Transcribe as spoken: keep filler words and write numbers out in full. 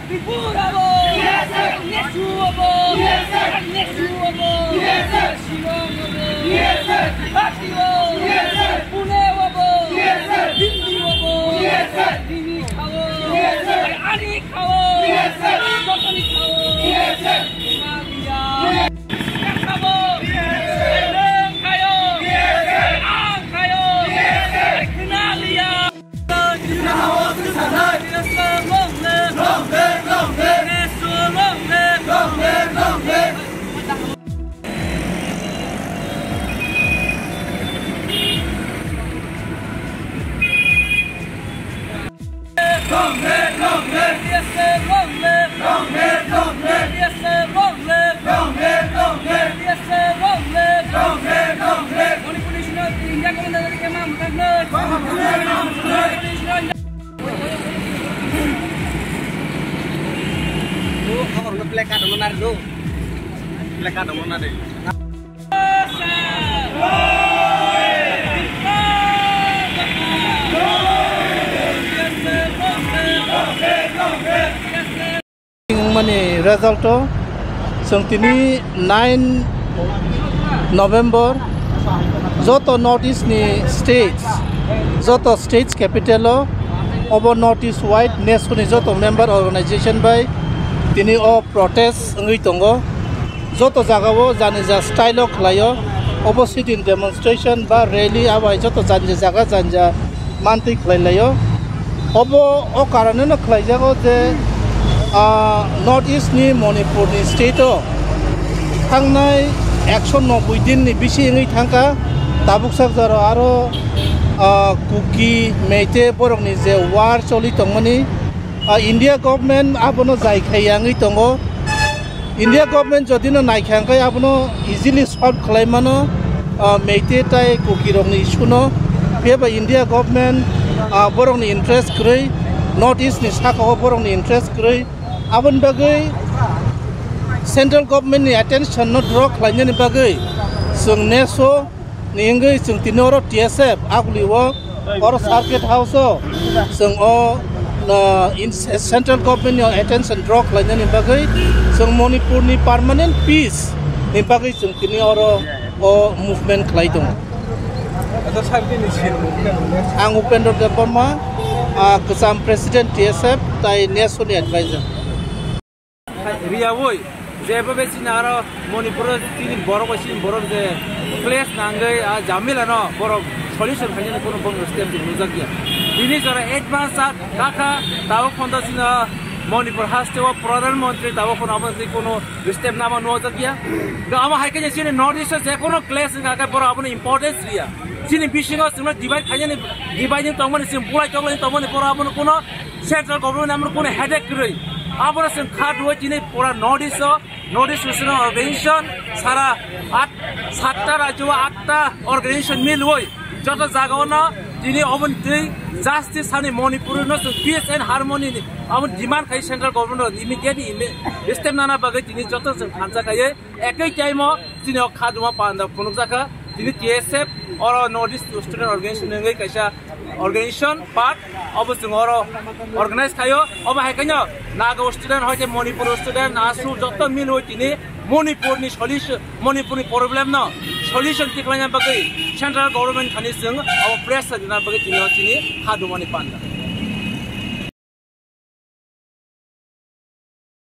Tripura bo! Nesu bo! Nesu bo! Shillong bo! Guwahati bo! Pune bo! Delhi bo! Dini khao! Ani khao! Jotoni khao! Khna liya! Khabo! Nang khayo! Ang khayo! Khna liya! Placard dong na ri do. Placard dong na ri. Mani result o chwng tini nine November joto North East ni states, joto states capital o obo North East wide nesu ni joto member organization bai tini o protest wngwi tongo. Joto jagao jani ja style o khlaio, obo sit-in demonstration ba rally abai joto jani ja jaga jani ja mantwi khlai laio. Obo o karoneno khlaijago je, ah, North East ni Manipur ni state o thangnai ekso nobboi din ni bisi wngwi thangkha, tabuk sak jora aro, ah, Kuki, Meitei borok ni je war choli tongmani, ah, India government abono jai khai yangwi tongo. India government jodi no naikha hwnkhe abono easily solve khlai mano, ah, Meitei tai Kuki rokni issue no. Phiya ba India government, ah, borokni interest kwrwi, North East ni saka o borokni interest kwrwi. Aboni bagwi central government ni attention no draw khlainani bagwi chwng neso ni wngwi chwng tini oro T S F aguli o oro circuit house o chwng o, ah, in, central government ni attention draw khlainani bagwi chwng Manipur ni permanent peace ni bagwi chwng tini oro o movement khlai tongo. Ang Upendra Debbarma, ah, kwcham president T S F tai neso ni advisor. Riyawi, jebo be chini aro Manipur chini borok bai chini borok je clash nangwi a jamila no borok solution khainani kuno bong step je nujak ya. Bini jora advance a kakha tao khondo chini Manipur haste o Pradhan Mantri tao khono abo twi kuno step nama nujak ya. Ga amo hai khe chini North East je kuno clash nangkha borok abono importance riya. Chini bisingo chwngno divide khainani, divide ni tongmani chini bulai toklai tongmani borok abono kuno Central government amro kuno headache kwrwi. Aboro chwng kha duo tini pura North East o, North East Student Organization, sara at, satta rajyo o atta organization milwi. Joto jaga o no tini oboni twi justice hani Manipur no chwng peace and harmony ni abo demand khai central government no immediately imi-, step nana bagwi tini joto chwng thansa khai ekoi time o chini o kha duma panda phunukjakha. Tini T S F oro North East Student Organization wngwi kaisa organization part obo chwng oro organize khaio. Obo hai khaino Naga student hoite Manipur student asu joto milwi tini Manipur ni solution, Manipur ni problem no solution tikhlaina bagwi central government thani chwng obo pressure rwna bagwi tini o chini kha dumani panda.